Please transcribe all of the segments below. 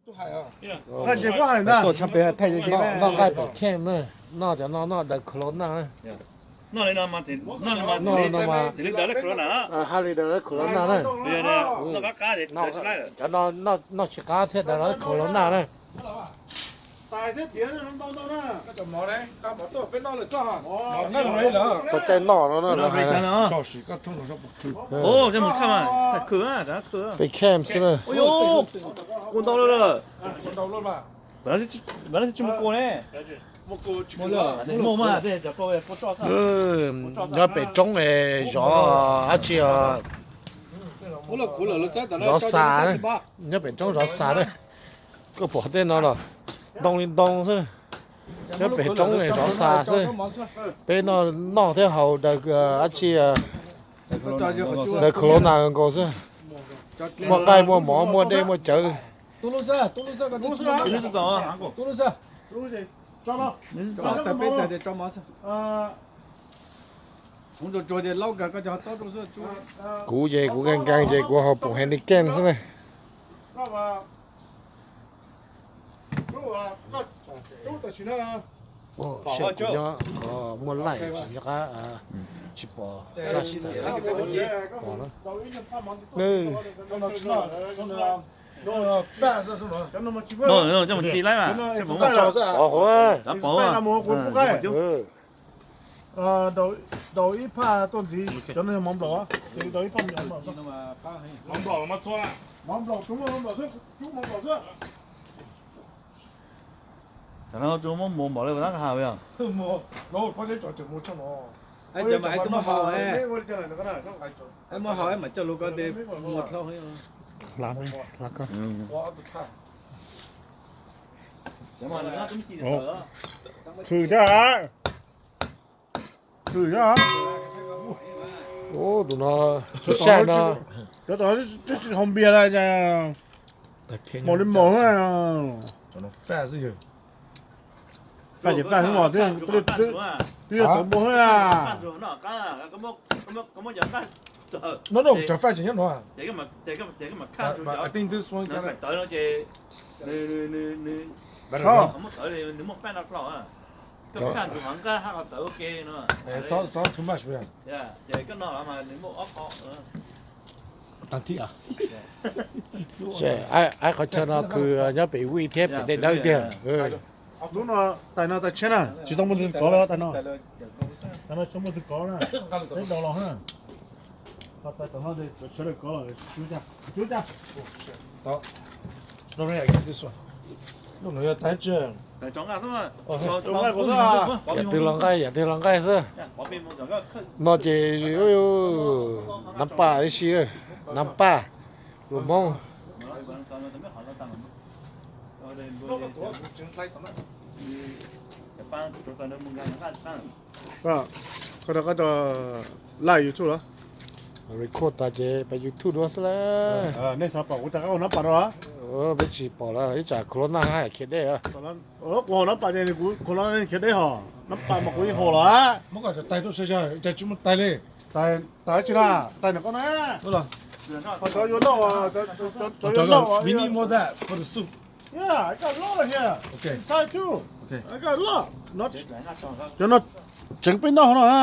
Tuaj tshaj peb thaij noj nqaij pem camp na, noj cov no noj daws corona na. Noj no mas haj li daws corona na. Cov no noj tsis qab thiaj daws corona na. Txog caij noj no na, pem camp xwb na. Nyob pem roob zov dab tsi, zov xas, nyob pem roob zov xas na. Koj pom tej no los ntoo li ntoo xwb. Nyob pem roob zov xas xwb. Peb noj thiab haus daws dab tsi, daws corona nkaus xwb. Muaj nqaij muaj mov muaj dej muaj cawv. Kuv ces kuv nkees nkees ces kuv haus poom Heineken xwb na. Saib kuv nyob qhov muaj laij tsis nco qab, tsis pom flash tawm pom na. Daus ib phaj tuaj ntxiv, cov no yog mov nplaum, daus ib phaj mov nplaum, mov nplaum, tus muaj mov nplaum xwb, tus muaj mov nplaum xwb. Cov no tsuas muab mus npaum li tab ha yog. Muab haus, muab haus mam coj lus ko tes mus dlhau. Khwv thiab, khwv thiab. Tus no saj no, cov twb tsis haus npias li, maum li maum xwb. Faj ces faj xwb, twb yog tau npua xwb. No no, cov faj tseem nyob no. I think this one. Sounds too much. Aib, qhov chaw no khwv nyob pem vij thiab pem dej dawb tiag. Lub no tais no tais tshiab na, tsis tau muaj tus kov los tais no. Tais no tsis muaj tus kov na, peb daus los na. Tais tom no sawv daws kov los. Yam twg los nqaij, yam twg los nqaij xwb. No ces nab paj tib si, nab paj lus Hmoob. Koj rov qab live YouTube los? Record tas ces pab YouTube dua xwb las. Nej xav pom kuv rov qab ua nab pas rau los? Peb tsis pom lawm, ib tsam corona haj khiav deb. Kuv haus nab pas ces kuv corona khiav deb hos, nab pas mas kuv yeej haus los. Muab koj cov tais tuaj saib saib, cas tsis muaj tais li. Tais tsis na, tais ntawm koj na. Cov yuav noj, cov yuav noj. Cov no tseev peb noj no na,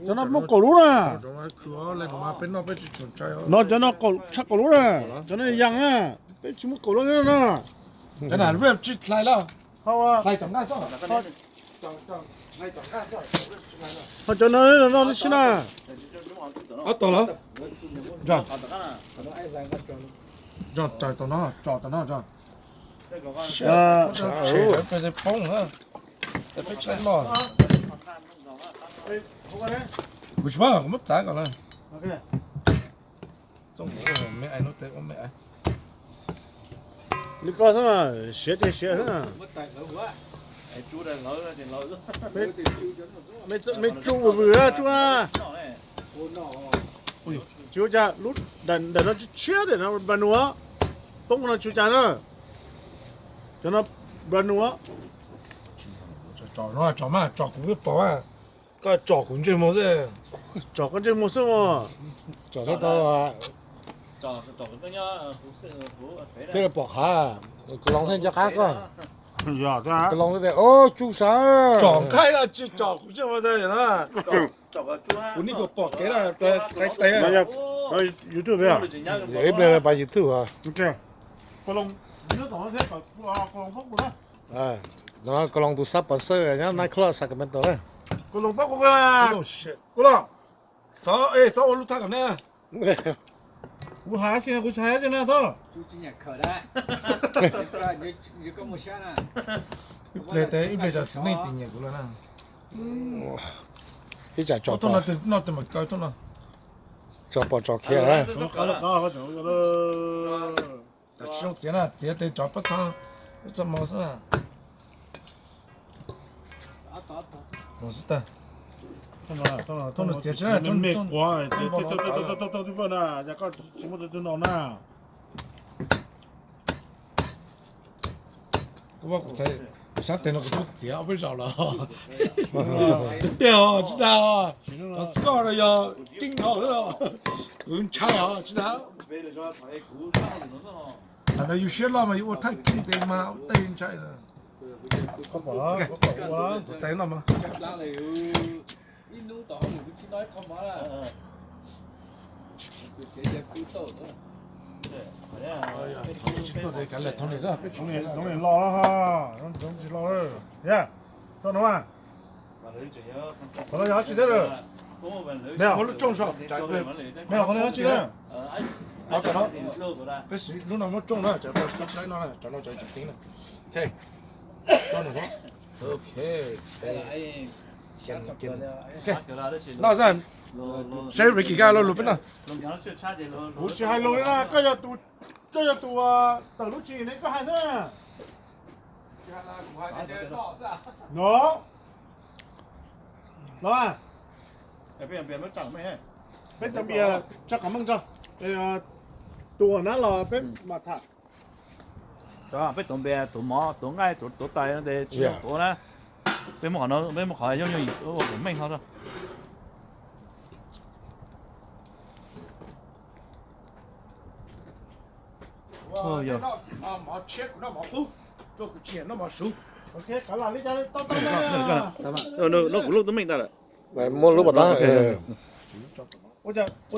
cov no muaj kaum lub na. No cov no tshaj kaum lub na, cov no yas na, peb tsis muaj kaum lub na. Ho cov no noj tib si na. Peb tsis noj. Kuv tsis paub, kuv muab txav kom na. Li koj xwb, siav ces siav xwb. Me tsuj vwm vwm tsuj na. Tsis ua cas, lub daim no tshiab daim no brand new, poob no tsis ua cas na. Cov no brand new. Tsom mas, tsom kuv pom mas. Koj tsom kuv ntsej muag xwb. Tsom koj ntsej muag xwb os. Tsom tau tau. Twb los pom qhav, Koos Loos thiaj nco qab koj. Koos Loos tias, o, tsuj sav. Tsom nqaij no tsis tsom kuv tsis ua na. Kuv nim kuj pom kev na, qe qe. YouTube, ib pliag pab YouTube. No Koos Loos tus xab pov xawj nyob night club Sacramento na. Xov, xov ua lub thaj kom ne. Kuv hais tsis, kuv hais tsis na tod. Ib pliag tes ib pliag tsam txiv neej tim nyiam kuv lawm na. Ib tsam tso pom, tso pom tso khiav. Tsis zoo txiav na, txiav tes tsov pab txha, pab txha mos xwb na. Mos xwb tag. Thooj no txiav tsis na, me quav, tsis muaj tus no na. Kuv sab tes no kuv twb txiav ob peb zaus lawm. Tiag tiag os, tsis dag. Cov score no yog ceeb dhau lawm, kuv ntshai os, tsis dag. Thaum no yus siab loj mas yus ua thawj ceeb tes mas ua tej ntshai. Tus tais no mas. Los, tsis los, qhov no yog dab tsi thiab? Muab lub rooj so, qhov no yog dab tsi thiab? Peb siv lub no muab rooj na, cov no, cov no cov ceeb na. Ok. Noj xwb, seb Ricky koj lo lus peb noj. Kuv tsis hais lus li na, koj yog tus, koj yog tus tawm lub tswv yim ne, koj hais xwb na. No. Los, peb tau npias tso qhov meej tso, tus uas nab los peb mam tham. Peb tuav npias, tuav mov, tuav nqaij, tuav tais no ces tsis tuav na. Peb muab qhov, peb muab qhov yooj yooj yim ua kom meej hlo. Noj kuv lub tub meej tag lawm. Muab lub pas tab. Ua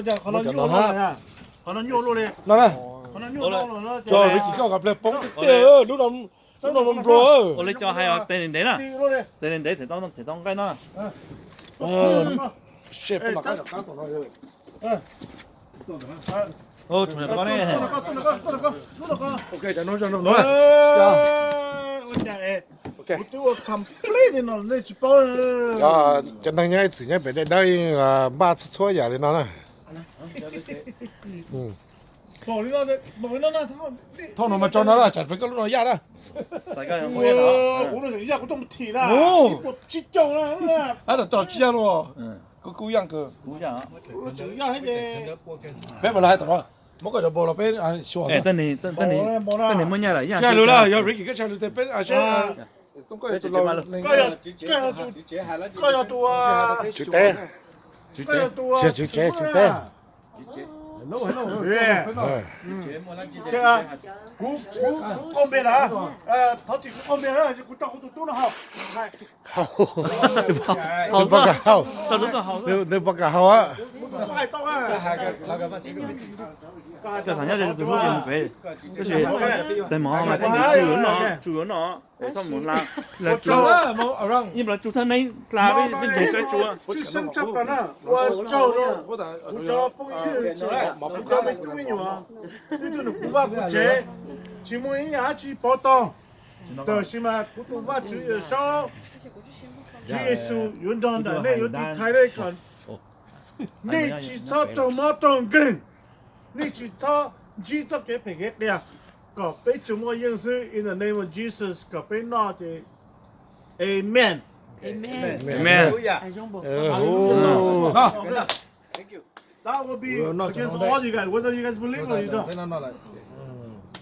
cas qhov no nyuaj luaj li? Tso Ricky koj kom pliag poob tiag, lub no no npluag. Ua li cov hais os, tes ntev ntev na. Tes ntev ntev them tau nqaij no. Cov neeg nyob ib txwm nyob pem dej dawb yeej npaj txhua txhua yam li no na. Thooj no mas tso no na, tsam pem koj lub no yaj na. Ab, tso tsis yaj luaj. Kuv kuj yaj kawg. Peb mam li hais tom no, muab koj cov npau los peb xyuas. Tej neeg muaj nyaj lawm, tsis hais lus lawm, yog Ricky koj tsis hais lus tes peb seb. Koj yog tus, tswv teb, tswv teb, tswv teb. Kuv, kuv, kuv qaug npe lawm, thov txim, kuv qaug npe lawm, kuv tso kuv tus tub no haus. Nws pom kam haus, nws pom kam haus. Cov thaum nyob tus hlub ces mus pem, tab sis tes mov mas tes nws tsuj yuav noj, tsuj yuav noj, txhob mus hla, ib lam tsuj thawj neeb hla peb nce saib tsuj. Tshwj xeeb tshaj plaws na, ua tsaug rau kuv cov phooj ywg, kuv cov me tub me nyuam, ib tug nws kuv vaj kuv tsev, tsis muaj ib yam dab tsi pov tau, tab sis mas kuv tus Vajtswv Yawm Saub, Tswv Yexus yuav nrog nraim nej, yuav tiv thaiv nej kom nej tsis txhob raug mob raug nkeeg, nej tsis txhob ntsib txoj kev phem kev qias, kom peb tsuas muaj yeej xwb. In the name of Jesus, kom peb noj ces amen. Amen. That will be against all you guys, whether you guys believe or you don't.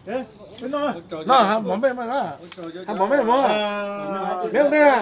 Okay? Peb noj na. Noj, hab mov npej mas na. Hab mov npej mov. Neb npej na.